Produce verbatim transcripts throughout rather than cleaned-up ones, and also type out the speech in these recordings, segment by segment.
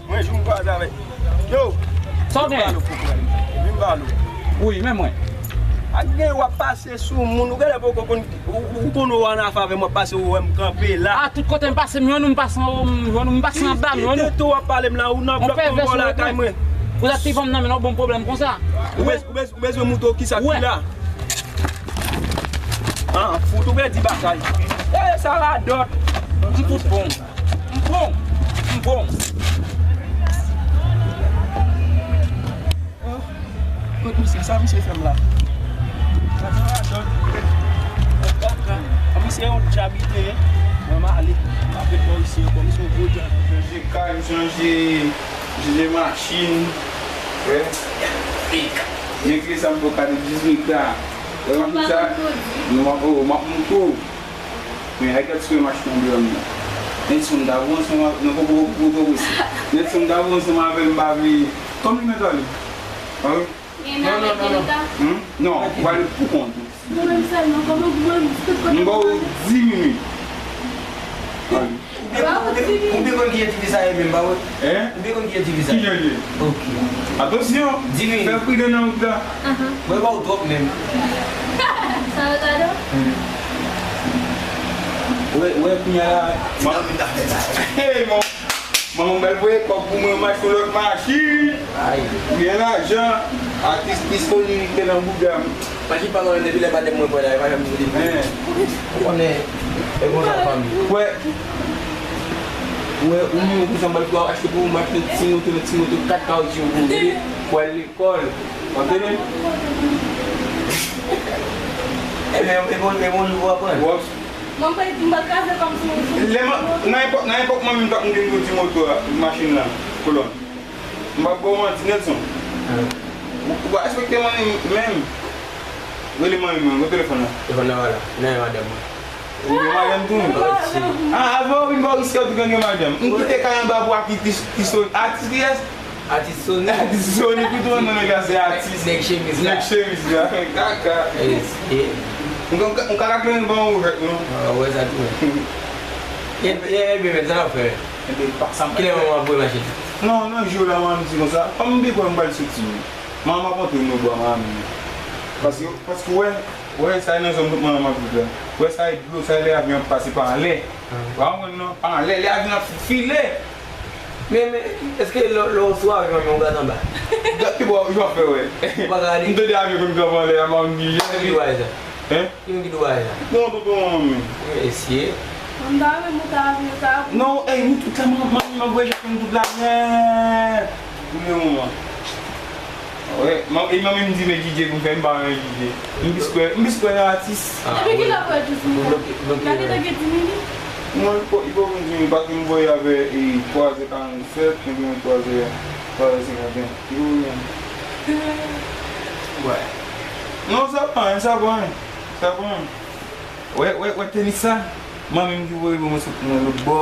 Mwen jou m kwaze avèk. Yo! Sa w gen? Vin pale w, vin pale w. Wi, men mwen. Ak gen w ap pase sou moun, ou genlè poko konn, ou, ou konn ou ann afè avè m, w ap pase, ou wè m kanpe la. A, tout kote m pase, m jwenn ou, m pase anwo, m jwenn ou, m pase anba, m jwenn ou. Ki tete w ap pale m la, ou nan blòk konbo lakay mwen. Ou ta ti fanm nan, men non, bon pwoblèm konsa. Ou bez-, ou bezwen, ou bezwen moutre w kisa ki la. An, fout ou pèdi batay. E, sa radòt. M fout bon. M bon. M bon. Kot misye, sa misye fè m la? Sa fè radòt. An, misye yon djab li te ye. Mwen m ale. M ap ret bò isi ankò. Misye yon gwo djab. M chanje kay, m chanje, m chanje machin. Wè. Men kle sa m poko gade jis ret la. Wè machin sa. Non, m ap, oh, m ap moutre w. Men, ay gad sou machin nan deyò m nan. Nèg sa m ta voye ansanm avè, nan poko, poko, poko, nèg sa m ta voye ansanm avè l, m pa vle. Kòm li mèt ale. Pa vre? Non, non, non, non. Hmm? Non, ou pral pou kont ou. Mwen menm sèlman, kòman pou mwen, tout kote. M ba w dis minit. Ale. Ou byen konn, ou byen konn ki jan ti fi sa ye menm, pa vre? Hein? Ou byen konn ki jan ti fi sa ye? Ki jan li ye? Ok. Atansyon! Dis minit. Fè pridan nan wout la. Mwen ba w twòp menm. Sa yo gade w? Wè, wè, kounye a la. Hey, mon. Manman m pral voye kòb pou mwen, m achte yon lòt machin. Ay. Byen lajan. Atis disponiblite nan bouda m. Machin pa mwen depi lè madanm mwen pran la, e pa janm vini. Hein. Ou konnen, e konsa fanmi. Wè. Wè, ou menm konsa m pral fè w achte pou ou, m achte ti moto, ti moto kat kawouchou pou ou, pou al lekòl. W ap tande? Ebyen, e bon, e bon, ou aprann. W ap Mwen pa, mwen pa kraze kòm sou, sou. Lè mwen, nan epòk, nan epòk manmi m t ap monte m di moto a, machin nan, kolòn. M p ap ba w manti, Nelson. Ou, ou pa respekte manmi m menm. Rele manmi m, nan telefòn nan. Telefòn nan pa la. Nan men madanm mwen. Ou gen madanm tou? Ah, avan ou vin bò isi, ou te gen madanm. M kite kay anba pou atis, atis, atis kiyès? Atis Sony. Atis Sony, pi tou non nèg la se atis. Nèg chemiz la. Nèg chemiz la. Kaka. Yes, yeah. M ka, m ka, m ka kleren ban ou jwèt non. Ah, wè sa tou. E, e, e, bebe, sa w ap fè? Kilè manman ap voye machin? Non, nan jou la, manman di konsa. Kòm m pi kwè m pral soti. Manman ap antre nou bò manman. Paske, paske wè, wè sa e nan zòn tout manman ap viv la. Wè sa e dlo, sa e lè avyon ap pase pa anlè. Ou pa konprann non? Pa anlè, lè avyon ap file. Men, men, èske lè, lè w sou avyon, men w gade anba? Gade pi bò, jan w fè wè. Ou pa ka gade? M tande avyon konn kanpe anlè a, m ap di, ki moun ki dwe sa? Hein? Ki moun ki dwe sa? Bon, tonton, manmi. Mesye. M ta renmen monte avyon sa. Non, ey, nou tout la, manmi, manmi, m ap voye jèt nou tout la nèt. Pou le moman. Wè, e manmi m di men D J pou m fè, m pa renmen D J. M plis kwè, m plis kwè nan atis. Depi kilè w kwè atis? M gade te gen di minit. Non, li poko gen di minit, paske m voye avè e twa zè karannsèt, mwen gen twa zè, twa zè senkanteyen. Li poko gen. Wè. Non, sa pa anyen, sa pa anyen. Sa pa anyen. Wè, wè, wè tenis sa. Manmi m ki voye pou mwen sot nan lòt bò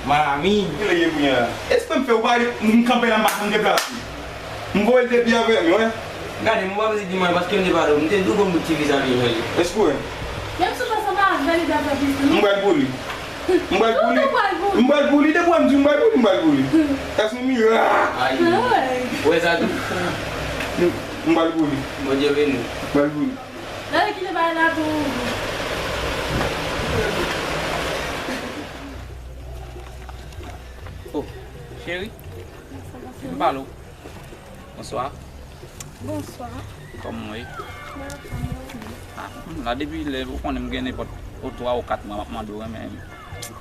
Miami. Kilè ye kounye a? Espre m fè ou pale, m kanpe la, m pa janm deplase. M voye l depi avè m, wè. Gade, m pa bezwen di mwen, paske m te pale w, m te di w konn bout ti fi sa vin jwenn li. Espre. Menm si w fè sa pa avè li, dapre plis li. M pral pou li. M pral pou li. M pral pou li, depi w wè m di m pral pou li, m pral pou li. Kase mirak. Ay. Wè sa tou. M pral pou li. Bondye beni w. M pral pou li. Gade ki te bay la tou. Oh, cheri. Vin pale w. Bonswa. Bonswa. Kòman w ye? Mwen anfòm, e ou menm? Ah, m la depi lè, ou konnen m gen nenpòt ou twa ou kat mwa m ap mande w renmen.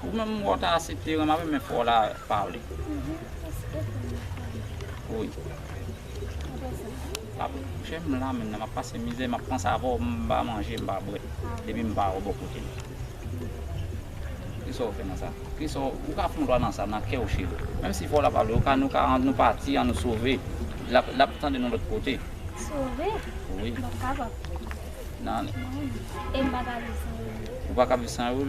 Ou menm wè w ta aksepte renmen avè m, men fò w la pale. Mhm, aksepte renmen avè m. Wi. Apre sa? Ap, chè m la menm nan, m ap pase mizè, m ap panse avè w, m pa manje, m pa bwè. Ah. Depi m pa wè w bò kote m. Kisa w fè nan sa? Kisa w, ou ka fè yon lwa nan sa, nan kè w, cheri. Menm si fò w la pale, ou ka, nou ka, nou pati, an nou sove. L ap, l ap tande nou lòt kote. Sove? Wi. M p ap kapab. Nan. E m pa ka viv san ou. Ou pa ka viv san ou?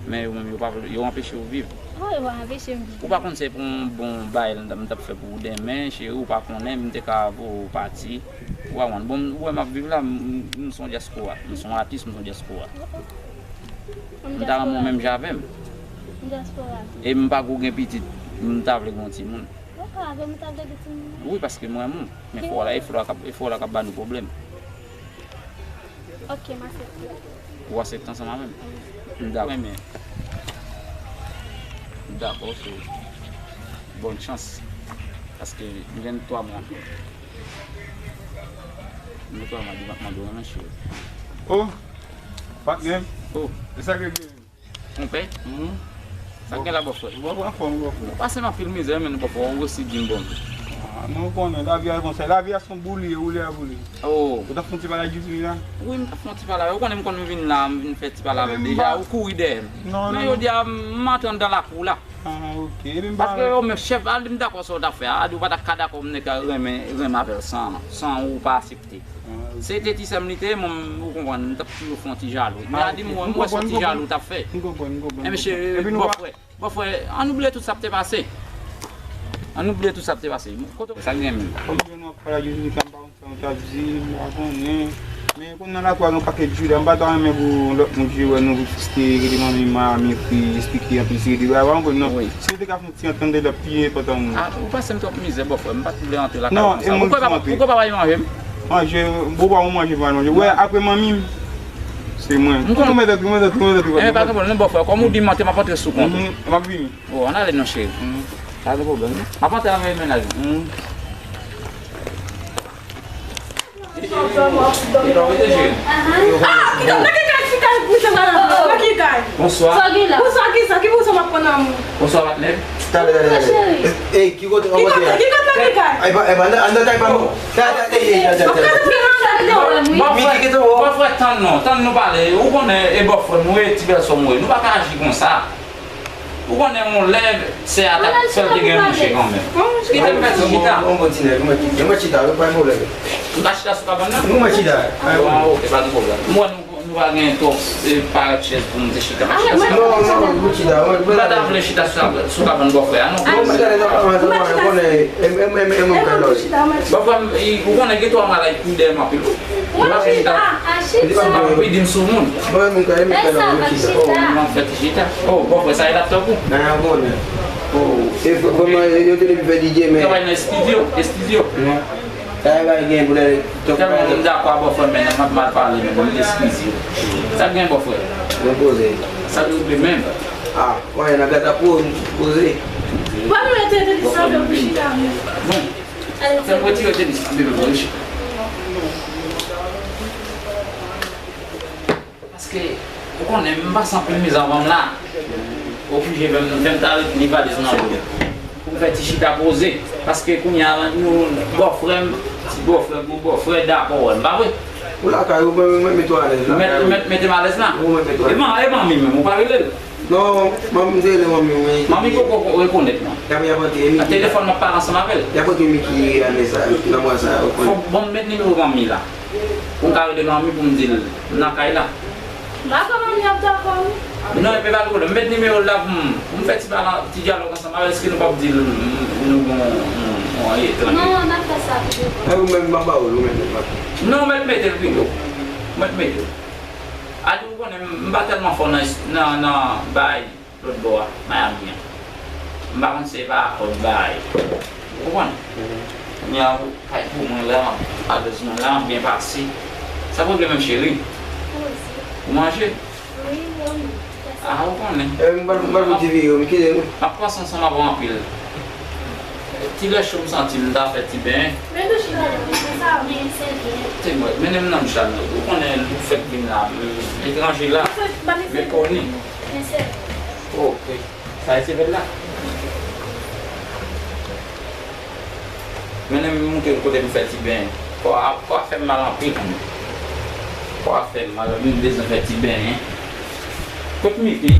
Men yo menm, yo pa vle, yo anpeche w viv. Wi, yo anpeche m viv. Ou pa konn se pou yon bon bagay m t ap fè pou ou demen, cheri, ou pa konnen, m te ka voye w pati. Ou pa konn. Bon, ou wè m ap viv la, m, m, m se yon dyaspora. M se yon atis, m se yon dyaspora. M ta renmen w menm jan avè m. M dyaspora. E m pa ko gen pitit. M ta vle gen yon timoun. Ou ka gen, m ta vle gen timoun. Wi, paske m renmen w. Men fò la, e fò la k ap, e fò la k ap ba nou pwoblèm. Ok, m aksepte. Ou aksepte ansanm avè m? M dakò, men. M dakò, so, bòn chans. Paske m gen twa mwa. M gen twa mwa, di m ap mande w renmen cheri. Oh, patnè m. Oh. E sa k gen? Konpè, hmm. Sa k gen la, bòfrè? Bòfrè, anfòm, bòfrè. Nou pase m anpil mizè, men bòfrè, ou resi di m bon. Ah, men ou konnen, lavi a konsa. Lavi a se yon boule, woule a boule. Oh. Ou t ap fè yon ti pale ak Djoudjouly la? Wi, m t ap fè yon ti pale avè l. Ou konnen m konn vin la, m vin fè ti pale avè l deja, ou kouri dèyè m. Non, non, non. Men jodi a, m antre anndan lakou la. Ah, ok. Epi m pa... Paske yo menm chèf, a di m dakò sa w t ap fè a, a di w pa t ap ka dakò m nèk renmen, renmen avè l san, san ou pa aksepte. Ah, ok. Se te ti sè m li te ye, mwen, ou konprann, m t ap toujou fè yon ti jalou. Men a di m, mwen, mwen se yon ti jalou w t ap fè. M konprann, m konprann, m konprann. Enben, bòfrè, bòfrè, ann bliye tout sa k te pase. Ann bliye tout sa k te pase. Kote sa k gen menm? Kòm nou ap pale a Djoudjouly, sa m pa konn sa nou t ap di, m pa konnen. Men konn nan lakou a gen yon pakèt jida, m pa ta renmen pou lòt moun ki wè nou, ki rete manmi m a, mepri, esplike anpil seri de bagay, w pa konprann non. Wi. Si nou te ka fè yon ti antant, l t ap pi enpòtan pou nou. Ah, ou pase m twòp mizè, bòfrè, m pa t vle antre lakay ou konsa. Ou kwè papa, ou kwè papa ap manje m? Manje, bon, pa manje, pa manje. Wè, apre manmi m, se mwen. M konn... Ou mèt antre, ou mèt antre, ou mèt antre. Enben, pa gen pwoblèm non, bòfrè, kòm ou di m antre, m ap antre sou kont ou. M ap vini. Oh, ann ale non, cheri. Pa gen pwoblèm non. M ap antre avèk mennaj ou. E, e, e, e, e, non, rete, cheri. Ah, kite, kite, kite, kite, kite, kite, kite. Bonswa. Bonswa, kisa? Ki bonswa m ap pran nan men w? Bonswa, patnè. Talè, talè, talè. Ey, ki kote w ap monte a? Ki kote, ki kote nan ki kay? Ay, pa, ay, pa, anndan, anndan kay pa nou. Talè, talè, talè, talè. Bòfrè, bòfrè, tann non, tann nou pale. Ou konnen, e bòfrè m ou ye, ti bèlsè m ou ye. Nou pa ka aji konsa. Ou konnen yon lè sè a t ap fè l te gen mouche kanmenm. Kite m fè ti chita. Yon bon ti nèg, yon bon ti, yon bon chita, pa gen pwoblèm. M ka chita sou kabann nan? Yon bon chita. Ah, ok, pa gen pwoblèm. M wè nou, nou pa gen twòp, e, parèt chèz pou m te chita. M ka chita sou kabann. Non, non, yon bon chita. M pa ta vle chita sou, sou kabann bòfrè a non. Non, m pa ta vle sou kabann, sou kabann, ou konnen, e, e, e, e, e, m ka lòj. Bòfrè m, ou konnen gen twa malay ki dèyè m anpil wi. Ou pa chita. Ou pa chita. Ou di m sou moun. Mwen menm kay, mwen kay la, mwen chita. Oh, mwen fè ti chita. Oh, bòfrè, sa e laptop ou? Nan yon konnen. Oh. E fò, fò mwen, yo te depi fè D J, men. Travay nan estidyo, estidyo. Non. Sa e bay gen pou lè. Tèlman m dakò a bòfrè, men m ap mal pale, men mwen eskize. Sa k gen bòfrè? Mwen poze. Sa k regle menm? Ah, mwen nan gata poze. Mwen mwen te te di sa pou chita. Bon. Fè m retire tenis bebe mwen chita. Paske, ou konnen, m pase anpil mizè anvan m la. Oblije fè m, fè m ta ret li valiz nan do. Pou m fè ti chita poze. Paske kounye a, nou, bòfrè m, ti bòfrè, gwo bòfrè, dakò wè m, pa vre? Ou lakay ou, mwen, mwen mete w alèz la. Mèt, mèt, mete m alèz la? Ou mèt mete w alèz. E man, e manmi menm, ou pa rele l? Non, manmi m te rele manmi m, men. Manmi poko rekonèt mwen. Y ap, y ap antre Miki. Telefòn m ap pale ansanm avè l. Y ap antre Miki ane sa, nan mwa sa, ou konnen. Fò, bon, m met nimewo manmi la. Pou m ka rele manmi pou m di l, m nan kay la. M pa kwè manmi ap dakò, wi. Non, epi pa gen pwoblèm. M met nimewo l la pou m, pou m fè ti balan, ti dyalòg ansanm avè l. Èske nou p ap di l, m, nou bon, m, m, anyen etranje? Non, n ap fè sa tou devan. E ou menm, m ap ba ou l, ou menm, ou menm. Non, mèt mete l pito. Mèt mete l. A di ou konnen, m pa tèlman fò nan, nan, nan bay lòt bò a, Miami an. M pa konn si se pa akò bagay. Ou konprann? Mhm. Kounye a, kay pou mwen la, alèz mwen la, m byen pase. Sa pwoblèm m cheri? Ou manje? Wi, wi. Ah, ou konnen. Eh, m pral, m pral pou ti vire, m kite nou. M ap pase ansanm avè w anpil. Ti lè cho m santi m ta fè ti benyen. Men douch la, men sa, men se byen. Te mwen, mennen m nan douch la, non. Ou konnen, ou fèk vin la, etranje la, men koni. Men se. Ok. Sa e sevèl la. Mennen m montre l kote m fè ti benyen. Kò a, kò a fè m mal anpil. Kò a fè m mal, m bezwen fè ti benyen. Kot m ye?